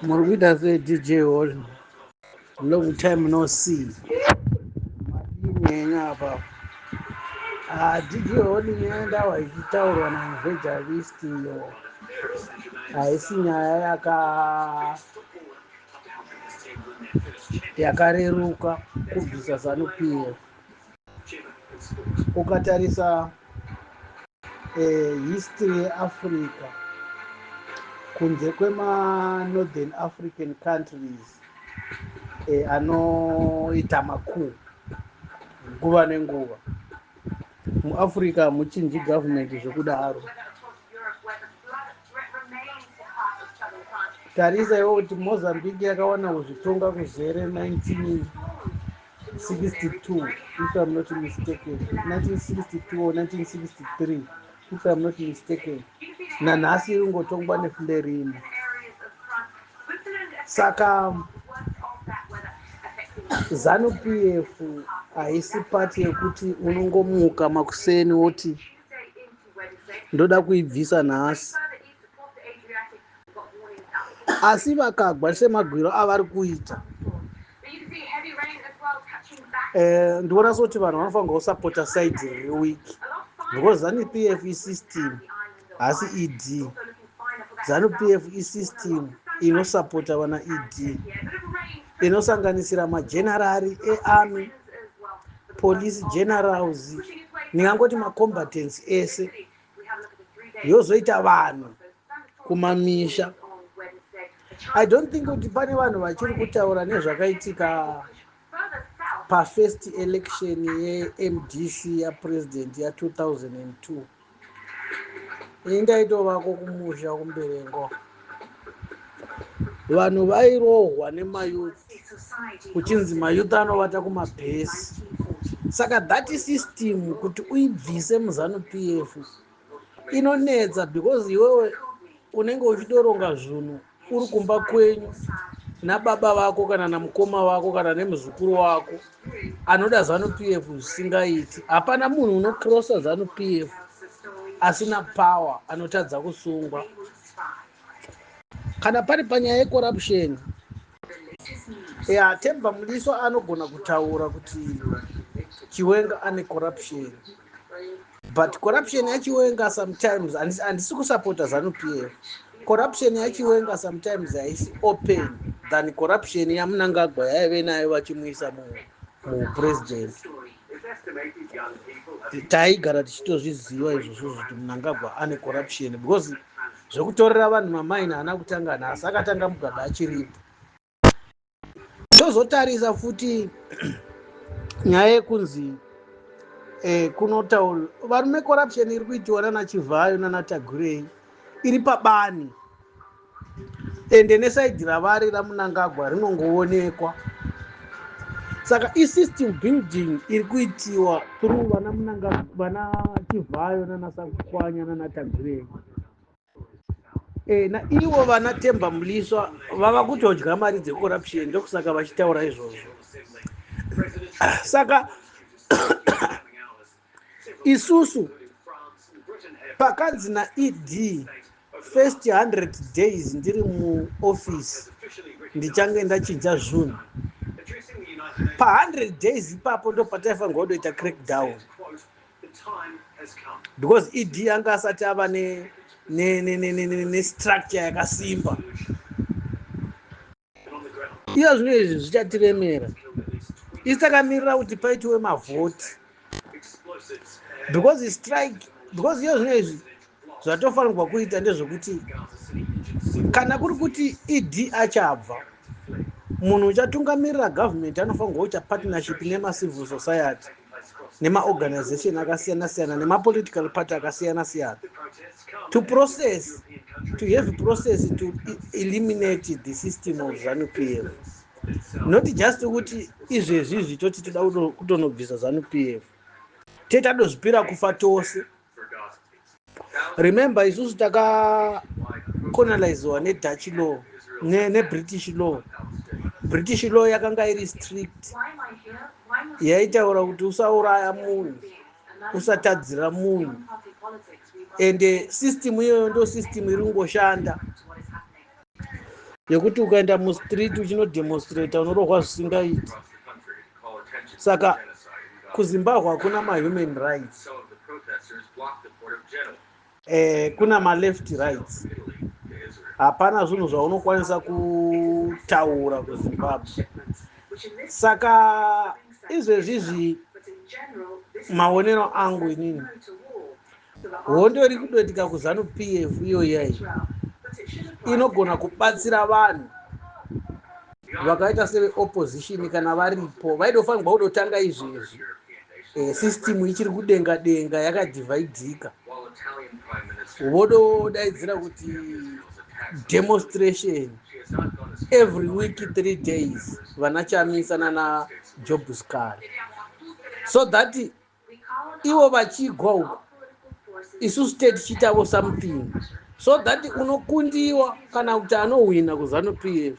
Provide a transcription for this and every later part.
Muri kuita sei, DJ Hall? Long time no see. Madini henyu apa? Ah, DJ Hall, nyaya ndawa ichitaurwa naevangelist iyo haisi nyaya yakareruka kubvisa ZANU PF. Ukatarisa history yeAfrica, kunze kwemaNorthern African countries anoita macoup nguva nenguva, muAfrica hamuchinji government zvekudaro. Tarisa iwo kuti Mozambique yakawana kuzvitonga kuzere 1962, if I'm not mistaken, 1962 or 1963, if I'm not mistaken. Nanhasi iri kungotongwa neFrelimo. Saka ZANU PF haisi pati yekuti unongomuka makuseni woti ndoda kuibvisa nhasi. Asi vakagwa semagwiro avari kuita, ndiona sekuti vanhu vanofanirwa kusapota side riri weak, because ZANU PF isystem, hasi ED. ZANU PF isystem inosapota vana ED, inosanganisira magenerari earmy, police generals, ndingangoti macombatants ese, yozoita vanhu kumamisha. I don't think kuti pane vanhu vachiri kutaura nezvakaitika pafirst election yeMDC yapresident ya2002. Ini ndaitovako kumusha kuMberengwa. Vanhu vairohwa nemayouth, kuchinzi mayouth anovata kumabhesi. Saka that system, kuti uibvise muZANU PF inonetsa, because iwewe unenge uchitoronga zvinhu uri kumba kwenyu nababa vako kana namukoma wako kana nemuzukuru wako anoda ZANU PF zvisingaiti. Hapana munhu unocrossa ZANU PF asina power anotadza kusungwa. Kana pari panyaya yecorruption, ya Temba Mliswa anogona kutaura kuti Chiwenga ane corruption, but corruption yaChiwenga sometimes, handisi kusapota ZANU PF, corruption yaChiwenga sometimes haisi open than corruption yaMnangagwa yaive nayo vachimuisa mupresident. Taigara tichitozviziva izvozvo kuti Mnangagwa ane corruption, because zvekutorera vanhu mamaini haana kutanga nhasi, akatanga Mugabe achiripo. Tozotarisa futi nyaya yekunzi kunotaura varume, corruption iri kuitiwa nanaChivhayo nanaTagwirei iri pabani, ende neside ravari raMnangagwa rinongoonekwa. Saka isystem building iri kuitiwa through vana Mnangagwa, vana Chivhayo nanaSakwanya nanaTagwirei. Na ivo vana Temba Mliswa vava kutodya mari dzecorruption, ndokusaka vachitaura izvozvo. Saka isusu pakanzi naED, first 100 days ndiri muoffice ndichange ndachinja zvinhu, pa100 days ipapo ndo pataifanirwa kutoita crackdown, because ED anga asati ava nestructure yakasimba. Iyo zvino izvi zvichatiremera isi takamirira kuti paitiwe mavhoti, because strike, because iyo zvino izvi zvatofanirwa kuita ndezvekuti kana kuri kuti ED achabva, munhu uchatungamirira government anofanirwa kuita partnership nemacivil society, nemaorganization akasiyana siyana, nemapolitical party akasiyana siyana, to process, to have process to eliminate the system of ZANU PF, not just kuti izvezvi izvi toti toda kutonobvisa ZANU PF, tetadozvipira kufa tose. Remember, isusu takacoloniziwa neDutch law, neBritish law. British law yakanga iri strict, yaitaura kuti usauraya munhu, usatadzira munhu, ende system iyoyo ndo system iri kungoshanda. Yekuti ukaenda mustreet uchinodemonstrata, unorohwa zvisingaiti. Saka kuZimbabwe hakuna mahuman rights, kuna maleft rights. Hapana zvinhu zvaunokwanisa kutaura kuZimbabwe. Saka izvezvizvi, maonero angu inini, hondo iri kudoitika kuZANU PF iyoyai inogona kubatsira vanhu vakaita seveopposition kana varipo. Vaidofanirwa kudotanga izvezvi, system ichiri kudenga denga, yakadhivhaidhika, vododaidzira kuti demonstration every week, 3 days, vana Chamisa nana Job Sikhala, so that ivo vachigwa uku, isusu te tichiitavo something, so that unokundiwa kana kuti anohwina kuZANU PF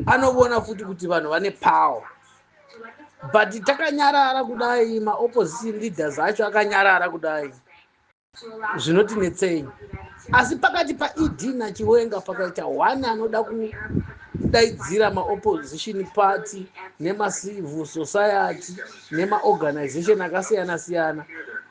anovona futi kuti vanhu vane power. But takanyarara kudai, maopposition leaders acho akanyarara kudai, zvinotinetsei. Asi pakati paED naChiwenga pakaita one anoda kudaidzira maopposition party nemacivil society nemaorganization akasiyana siyana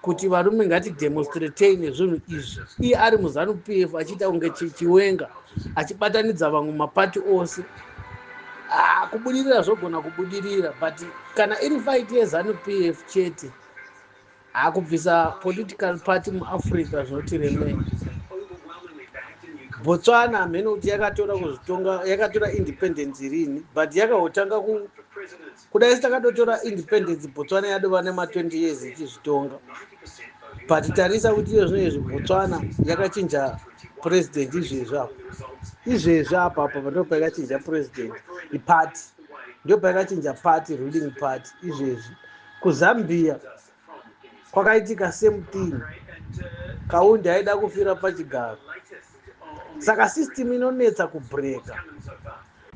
kuti varume, ngatidemonstratei nezvinhu izvi, iye ari muZANU PF achiita kunge Chiwenga achibatanidza vamwe mapati ose, ah, kubudirira zvogona kubudirira. But kana iri fight yeZANU PF chete, hakubvisa political party muAfrica zvinotiremei. Botswana hamene kuti yakatora kuzvitonga, yakatora independence rini, but yakahotanga kudai takadotora independence, Botswana yadova nema20 years ichizvitonga. But tarisa kuti iyo zvino izvi Botswana yakachinja president izvezvi apa, izvezvi apa apa ndo paikachinja president, iparty, ndo paikachinja party, ruling party izvezvi. KuZambia kwakaitika same thing, Kaunda aida kufira pachigaro. Saka system inonetsa kubreka,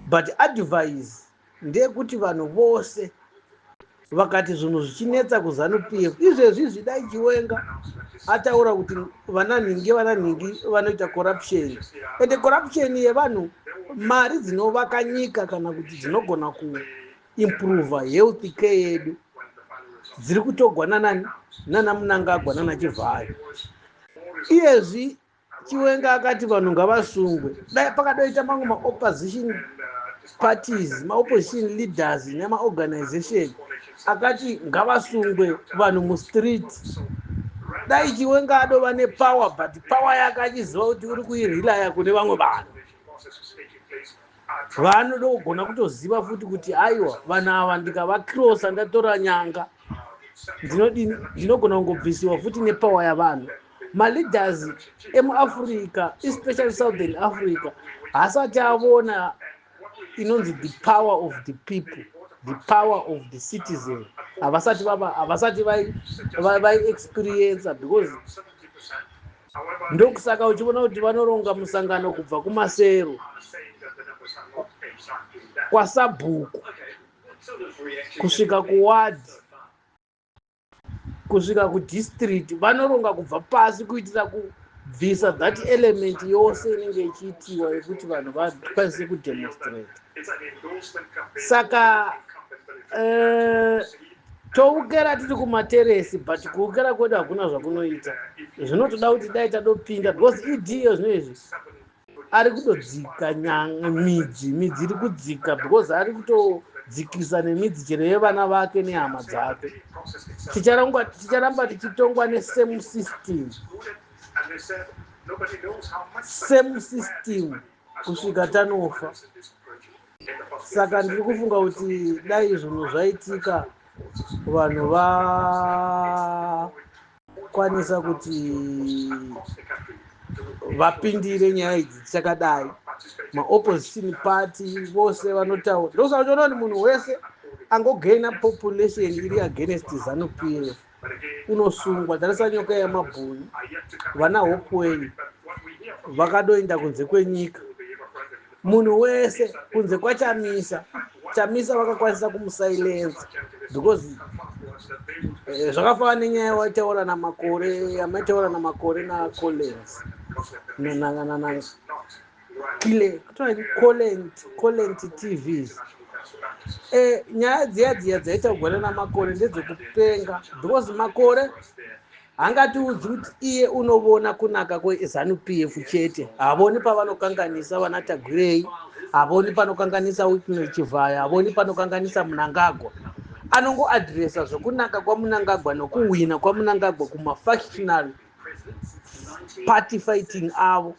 but advice ndeyekuti vanhu vose vakati zvinhu zvichinetsa kuZANU PF izvezvi izvi, dai Chiwenga ataura kuti vananhingi, vananhingi vanoita corruption, ende corruption yevanhu, mari dzinovaka nyika kana kuti dzinogona kuimprova health care yedu dziri kutogwa nanani, nana Munangagwa nanaChivhayo. Iyezvi Chiwenga akati vanhu ngavasungwe, dai pakadoita mamwe maopposition parties, maopposition leaders nemaorganization akati ngavasungwe vanhu mustreet, dai Chiwenga adova nepower. But power yake achiziva kuti uri kuirelaya kune vamwe vanhu, vanoda kugona kutoziva futi kuti aiwa, vanhu ava ndikavakrosa, ndatora nyanga, ndinodini, ndinogona kungobvisiwa futi nepower yavanhu. Maleaders emuAfrica, especially Southern Africa, haasati avona inonzi the power of the people, the power of the citizen. Havasati vava, havasati vaiexperienca, because ndokusaka uchiona kuti vanoronga musangano kubva kumasero kwasabhuku kusvika kuwadhi, kusvika kudistrict. Vanoronga kubva pasi kuitira kubvisa that element yose inenge ichiitiwa yekuti vanhu vakwanise kudemonstrate. Saka toukera tiri kumateresi, but kuukera kwedu hakuna zvakunoita. Zvinotoda kuti dai tadopinda, because ED iyo zvino izvi ari kudodzika midzi, midzi iri kudzika, because ari kutodzikisa nemidzi chero yevana vake nehama dzake. Ticharamba tichitongwa nesame system, same system kusvika tanofa. Saka ndiri kufunga kuti dai zvinhu zvaitika, vanhu vakwanisa kuti vapindire nyaya idzi dzichakadai, maopposition party vose vanotaura. Ndosaka uchiona kuti munhu wese angogaina population iri against ZANU PF unosungwa. Tarisa nyoka yamabhunu, vana Hopewell vakadoenda kunze kwenyika. Munhu wese kunze kwaChamisa. Chamisa vakakwanisa kumusilensa because zvakafanana nenyaya waitaura naMakore, yamaitaura naMakore naCollins. Colent TVs. Nyaya dziya dziya dzaitaurwa nana Makore ndedzekupenga, because Makore hangatiudzi kuti iye unovona kunaka kweZANU PF chete. Havoni pavanokanganisa vana Tagwirei, havoni panokanganisa Wicknell Chivayo, havoni panokanganisa Mnangagwa. Anongoadhiresa zvokunaka kwaMnangagwa nokuhwina kwaMnangagwa kumafactional party fighting avo.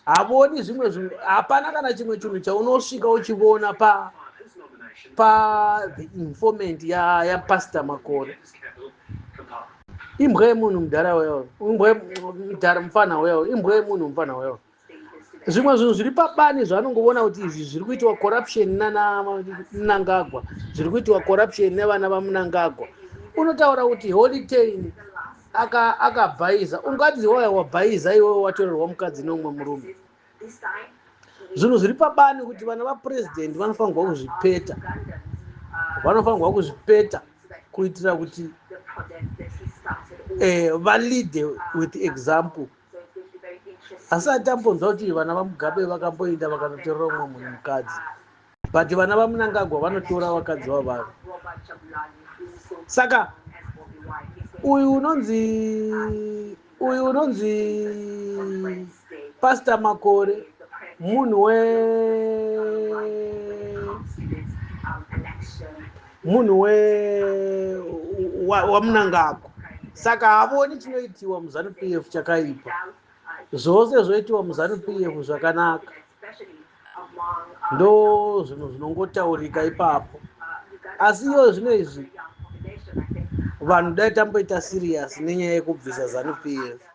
Havoni zvimwe zvinhu. Hapana kana chimwe chinhu chaunosvika uchivona pa The Informant yaPastor Makore. Imbwa yemunhu mudhara wewo, imbwa mudhara mufana wewo, imbwa yemunhu mufana wewo. Zvimwe zvinhu zviri pabani zvaanongovona kuti izvi zviri kuitiwa corruption nana Mnangagwa, zviri kuitiwa corruption nevana vaMnangagwa. Unotaura kuti Holy Ten akabhaiza, ungati waya wabhaiza iwewe watorerwa mukadzi neumwe murume. Zvinhu zviri pabani kuti vana vapurezidendi vanofanirwa kuzvipeta, vanofanirwa kuzvipeta kuitira kuti valead with example. Asi atambonzwa kuti vana vaMugabe vakamboenda vakanotorera umwe munhu mukadzi, but vana vaMnangagwa vanotora vakadzi vavanhu. Saka uyu unonzi Pastor Makore munhu we waMnangagwa. Saka havoni chinoitiwa muZANU PF chakaipa. Zvose zvoitiwa muZANU PF zvakanaka. Ndo zvinhu zvinongotaurika ipapo. Asi iyo zvino izvi, vanhu dai tamboita serious nenyaya yekubvisa ZANU PF.